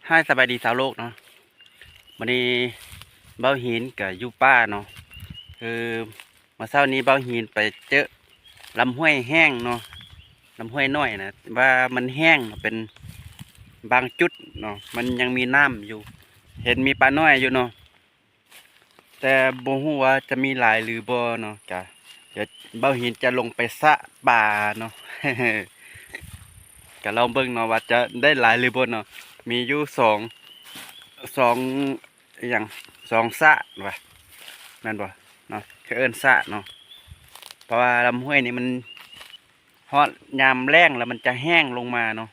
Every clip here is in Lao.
ຮາຍ ສະບາຍດີຊາວໂລກເນາະ. ມື້ນີ້ບ່າວຫີນກະຢູ່ປ່າເນາະ. ຄືມື້ເຊົ້ານີ້ບ່າວຫີນໄປເຈີລຳຫ້ວຍແຫ້ງເນາະ, ລຳຫ້ວຍນ້ອຍນະ ວ່າມັນແຫ້ງເນາະ, ເປັນບາງຈຸດເນາະ ມັນຍັງມີນ້ຳຢູ່, ເຫັນມີປານ້ອຍຢູ່ເນາະ. ແຕ່ບໍ່ຮູ້ວ່າຈະມີຫຼາຍຫຼືບໍ່ເນາະ, ກະດຽວບ່າວຫີນຈະລົງໄປຊະປາເນາະ. ກະລອງເບິ່ງເນາະວ່າຈະໄດ້ຫຼາຍຫຼືບໍ່ເນາະ. ມີຢູ່ສອງ ສອງ ອີ່ຫຍັງ ສອງຊະວ່າ ແມ່ນບໍ່ເນາະ, ເຂົາເອີ້ນຊະເນາະ. ເພາະວ່າລຳຫ້ວຍນີ້ມັນ ຮອດຍາມແລ້ງແລ້ວມັນຈະແຫ້ງລົງມາເນາະ,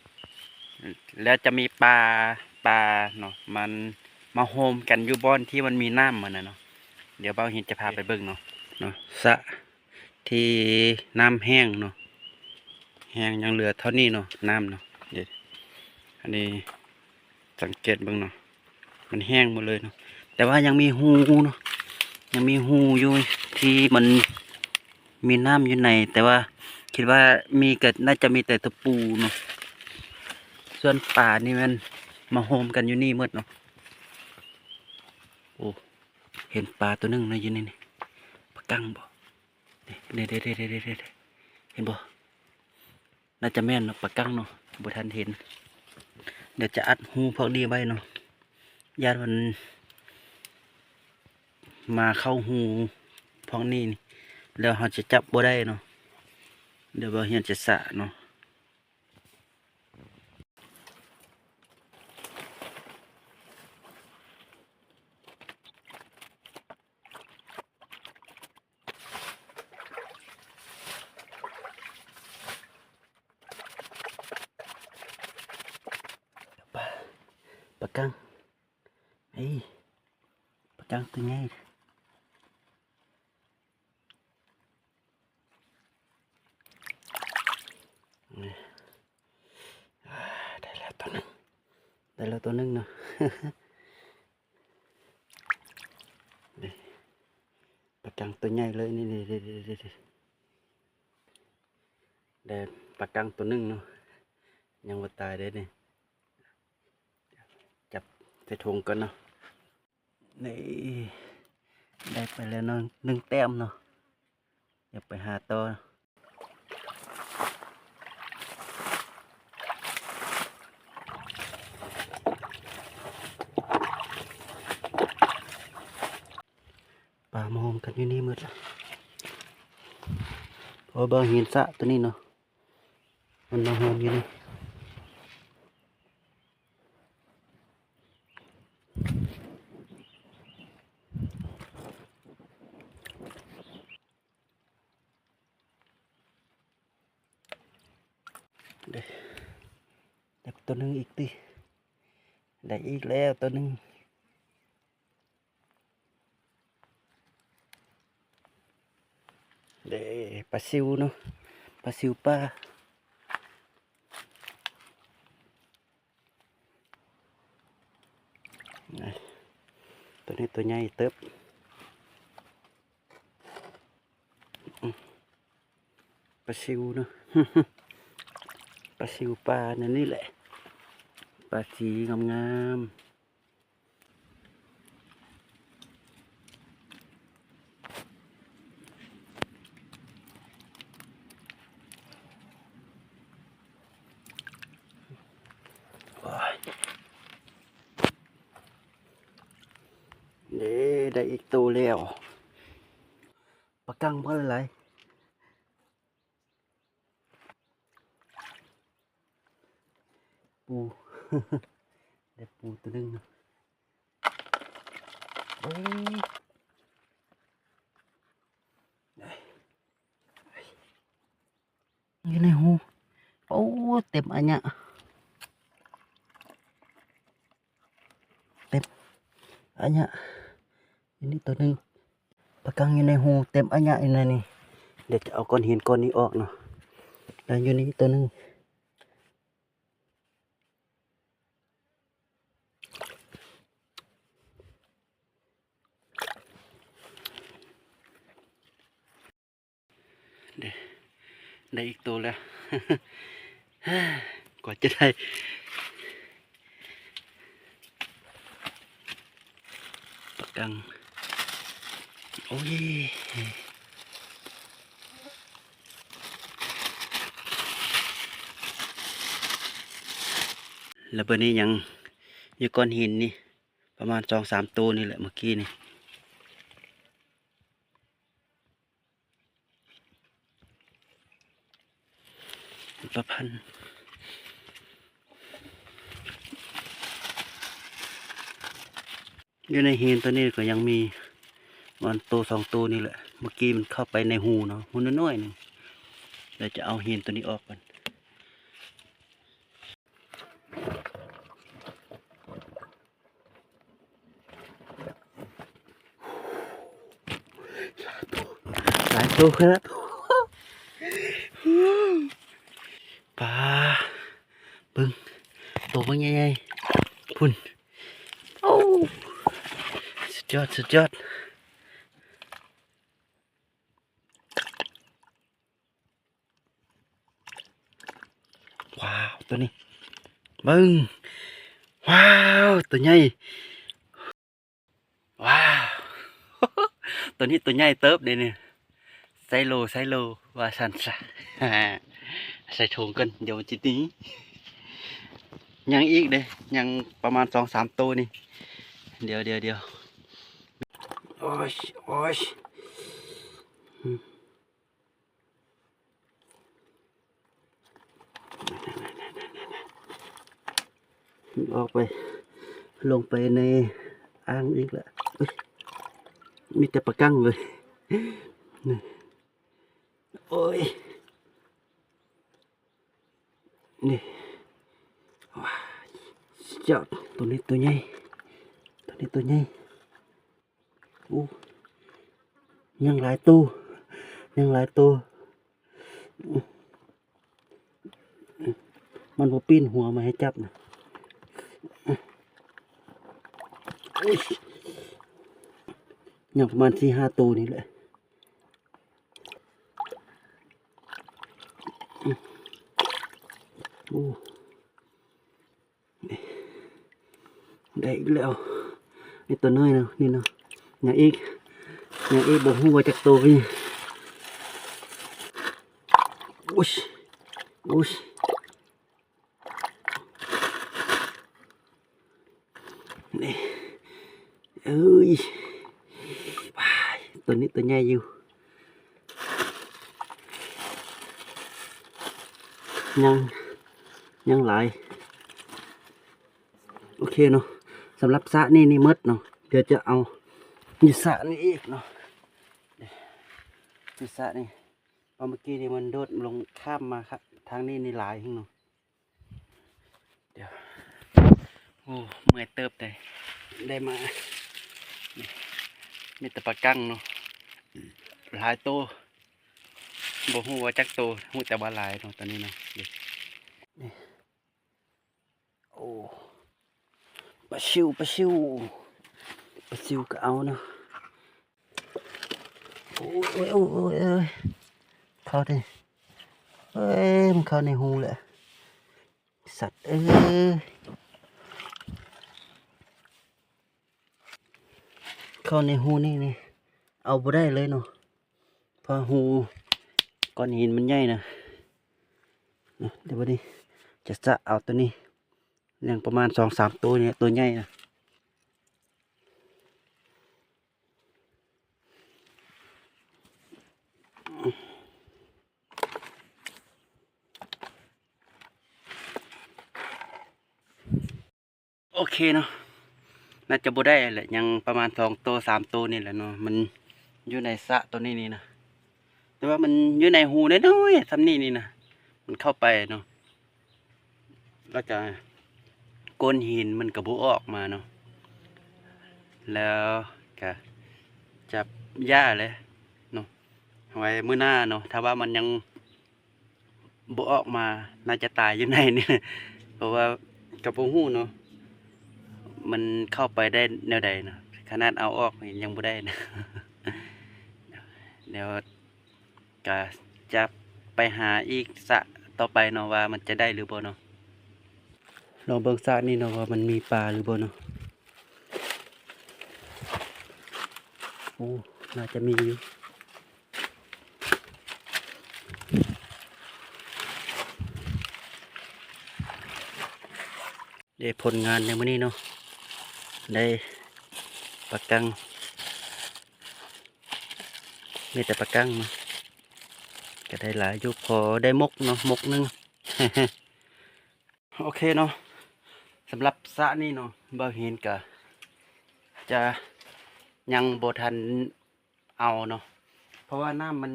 ແລ້ວຈະມີປາ ປາເນາະ ມັນມາໂຮມກັນຢູ່ບ່ອນທີ່ມັນມີນ້ຳຫັ້ນນະເນາະ. ດຽວບ່າວຫີນຈະພາໄປເບິ່ງເນາະ ເນາະ ຊະທີ່ນ້ຳແຫ້ງເນາະ, ແຫ້ງຍັງເຫຼືອເທົ່ານີ້ເນາະ ນ້ຳເນາະ. ເດ ອັນນີ້ ສັງເກດເບິ່ງເນາະ ມັນແຫ້ງໝົດເລີຍເນາະ, ແຕ່ວ່າຍັງມີຮູເນາະ, ຍັງມີຮູຢູ່ທີ່ມັນມີນ້ຳຢູ່ໃນ, ແຕ່ວ່າຄິດວ່າມີກະໜ້າຈະມີແຕ່ຕະປູເນາະ, ສ່ວນປານີ້ແມ່ນມາໂຮມກັນຢູ່ນີ້ໝົດເນາະ. ໂອ້ ເຫັນປາໂຕໜຶ່ງເນາະ ຢູ່ໃນນີ້ ປາກັງບໍ? ເດ ເດ ເດ ເຫັນບໍ່? ໜ້າຈະແມ່ນເນາະ ປາກັງເນາະ, ບໍ່ທັນເຫັນ. ດຽວຈະອັດຮູພວກນີ້ໄວ້ເນາະ, ຢ້ານມັນມາເຂົ້າຮູພວກນີ້ ແລ້ວເຮົາຈະຈັບບໍ່ໄດ້ເນາະ. ດຽວບ່າວຫີນຈະຊະເນາະ. ປາ ປາກັງ ເອີຍ ປາກັງໂຕໃຫຍ່. ນີ້ ອາ ໄດ້ແລ້ວໂຕໜຶ່ງ ໄດ້ແລ້ວໂຕໜຶ່ງເນາະ. ນີ້ ປາກັງໂຕໃຫຍ່ເລີຍ ນີ້ ນີ້ ນີ້ ນີ້ ນີ້ ໄດ້ປາກັງໂຕໜຶ່ງເນາະ, ຍັງບໍ່ຕາຍເດ້ນີ້. ຈັບໃສ່ຖົງກ່ອນເນາະ. ນີ້ ໄດ້ໄປແລ້ວເນາະ ໜຶ່ງແຕ້ມເນາະ, ດຽວໄປຫາຕໍ່. ປາມາໂຮມກັນຢູ່ນີ້ໝົດລະ. ໂອ້ ບ່າວຫີນຊະໂຕນີ້ເນາະ, ມັນມາໂຮມຢູ່ນີ້. ເດ້ ໄດ້ໂຕໜຶ່ງອີກຕິ, ໄດ້ອີກແລ້ວໂຕໜຶ່ງ. ເດ້ ປາຊິວເນາະ, ປາຊິວປ່າ. ໂຕນີ້ໂຕໃຫຍ່ເຕີບ. ປາຊິວເນາະ, ປາຊິວປ່າແນວນີ້ແຫຼະ, ປາສີງາມໆ. ເດ້ ໄດ້ອີກໂຕແລ້ວ. ປາກັງບໍ່ຫຼາຍໆ. ປູ ໄດ້ປູໂຕໜຶ່ງເນາະ. ໂອ້ ຢູ່ໃນຮູ. ໂອ້ ເຕັມອາຍະ ເຕັມອາຍະ. ອັນນີ້ໂຕໜຶ່ງ ປາກັງຢູ່ໃນຮູເຕັມອາຍະຢູ່ໃນນີ້. ດຽວຈະເອົາກ້ອນຫີນກ້ອນນີ້ອອກເນາະ, ແລ້ວຢູ່ນີ້ໂຕໜຶ່ງ. ເດ້ ໄດ້ອີກໂຕແລ້ວ. ກວ່າຈະໄດ້. ຕັງ. ໂອ້ຍ ແລ້ວບາດນີ້ຍັງຢູ່ກ້ອນຫີນນີ້ ປະມານສອງສາມໂຕນີ້ແຫຼະ ເມື່ອກີ້ນີ້. ປາພັນ ຢູ່ໃນຫີນໂຕນີ້ກໍຍັງມີປະມານໂຕສອງໂຕນີ້ແຫຼະ. ເມື່ອກີ້ມັນເຂົ້າໄປໃນຮູເນາະ, ຮູນ້ອຍໆໜຶ່ງ. ດຽວຈະເອົາຫີນໂຕນີ້ອອກກ່ອນ. ຫຼາຍໂຕຂະໜາດ ປາ ເບິ່ງ ໂຕບັກໃຫຍ່ໆ ພຸ້ນ. ໂອ້ ສຸດຍອດ ສຸດຍອດ. ວ້າວ ໂຕນີ້ ເບິ່ງ ວ້າວ ໂຕໃຫຍ່ ວ້າວ ໂຕນີ້ໂຕໃຫຍ່ເຕີບເດ້ນີ້. ໄຊໂລ ໄຊໂລ ວ່າຊັ້ນຊະ. ໃສ່ຖົງກ່ອນ ດຽວມັນຊິໜີ. ຍັງອີກເດ້ ຍັງປະມານສອງສາມໂຕນີ້. ດຽວ ດຽວ ດຽວ ໂອ້ຍ ໂອ້ຍ. ອອກໄປ ລົງໄປໃນອ່າງອີກລະ. ເອີຍ ມີແຕ່ປາກັງເລີຍ. ນີ້ ໂອ້ຍ ນີ້ ວ້າຍ ສຸດຍອດ. ໂຕນີ້ໂຕໃຫຍ່ ໂຕນີ້ໂຕໃຫຍ່. ໂອ້ ຍັງຫຼາຍໂຕ ຍັງຫຼາຍໂຕ. ມັນບໍ່ປີ້ນຫົວມາໃຫ້ຈັບນະ. ໂອ້ຍ ຍັງປະມານສີ່ຫ້າໂຕນີ້ແຫຼະ. ໂອ້ ໄດ້ອີກແລ້ວ. ນີ້ໂຕນ້ອຍເນາະ ນີ້ເນາະ. ຍັງອີກ ຍັງອີກ ບໍ່ຮູ້ວ່າຈັກໂຕນີ້. ໂອ້ຍ ໂອ້ຍ ນີ້ ເອີຍ ວ້າຍ ໂຕນີ້ໂຕໃຫຍ່ຢູ່. ຍັງ ຍັງຫຼາຍ. ໂອເຄເນາະ ສຳລັບສະນີ້ນີ້ໝົດເນາະ. ດຽວຈະເອົາຢູ່ສະນີ້ອີກເນາະ ຢູ່ສະນີ້. ເພາະເມື່ອກີ້ນີ້ມັນໂດດລົງຂ້າມມາ ທາງນີ້ນີ້ຫຼາຍແຮງເນາະ. ດຽວ ໂອ້ ເມື່ອຍເຕີບເດ້ ໄດ້ມາ. ນີ້ ມີແຕ່ປາກັງເນາະ ຫຼາຍໂຕ ບໍ່ຮູ້ວ່າຈັກໂຕ ຮູ້ແຕ່ວ່າຫຼາຍເນາະ ຕອນນີ້ເນາະ. ນີ້ ໂອ້ ປາຊິວ ປາຊິວ ປາຊິວກໍເອົາເນາະ. ໂອ້ຍ ໂອ້ຍ ໂອ້ຍ ເຂົ້າເດ້ ເອີຍ ມັນເຂົ້າໃນຮູແລ້ວ ສັດເອີຍ. ເຂົ້າໃນຮູນີ້ນີ້ ເອົາບໍ່ໄດ້ເລີຍເນາະ ເພາະຮູກ້ອນຫີນມັນໃຫຍ່ນະ. ດຽວບັດນີ້ຈະສະເອົາໂຕນີ້ ຍັງປະມານສອງສາມໂຕນີ້ ໂຕໃຫຍ່ນະ. ໂອເຄເນາະ ໜ້າຈະບໍ່ໄດ້ແຫຼະ ຍັງປະມານສອງໂຕສາມໂຕນີ້ແຫຼະເນາະ. ມັນຢູ່ໃນສະໂຕນີ້ນີ້ນະ ແຕ່ວ່າມັນຢູ່ໃນຮູນ້ອຍໆສ່ຳນີ້ນີ້ນະ ມັນເຂົ້າໄປເນາະ ແລ້ວກະກົ້ນຫີນມັນກະບໍ່ອອກມາເນາະ ແລ້ວກະຈັບຢ່າແຫຼະເນາະ ໄວ້ມື້ໜ້າເນາະ. ຖ້າວ່າມັນຍັງ ບໍ່ອອກມາ ໜ້າຈະຕາຍຢູ່ໃນນີ້ ເພາະວ່າກໍບໍ່ຮູ້ເນາະ ມັນເຂົ້າໄປໄດ້ແນວໃດນະ ຂະໜາດເອົາອອກນີ້ຍັງບໍ່ໄດ້ນະ. ແລ້ວກະຈະໄປຫາອີກສະຕໍ່ໄປເນາະ ວ່າມັນຈະໄດ້ຫຼືບໍ່ເນາະ. ລອງເບິ່ງສະນີ້ເນາະ ວ່າມັນມີປາຫຼືບໍ່ເນາະ. ໂອ້ ໜ້າຈະມີຢູ່. ເດ້ ຜົນງານໃນມື້ນີ້ເນາະ ໄດ້ປາກັງ ມີແຕ່ປາກັງເນາະ ກະໄດ້ຫຼາຍຢູ່ ພໍໄດ້ມົກເນາະ ມົກໜຶ່ງ. ໂອເຄເນາະ ສຳລັບສະນີ້ເນາະ ບ່າວເຫັນກະຈະຍັງບໍ່ທັນເອົາເນາະ ເພາະວ່ານ້ຳມັນ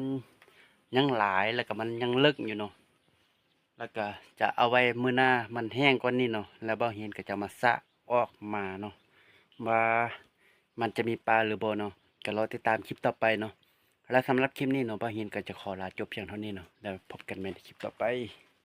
ຍັງຫຼາຍ ແລ້ວກະມັນຍັງເລິກຢູ່ເນາະ ແລ້ວກະຈະເອົາໄວ້ມື້ໜ້າ ມັນແຫ້ງກວ່ານີ້ເນາະ ແລ້ວບ່າວເຫັນກະຈະມາສະອອກມາເນາະ ວ່າມັນຈະມີປາຫຼືບໍ່ເນາະ ກະລໍຕິດຕາມຄລິບຕໍ່ໄປເນາະ. ແລະ ສຳລັບຄລິບນີ້ເນາະ ບ່າວເຫັນກໍຈະຂໍລາຈົບພຽງເທົ່ານີ້ເນາະ ແລ້ວພົບກັນໃໝ່ໃນຄລິບຕໍ່ໄປ.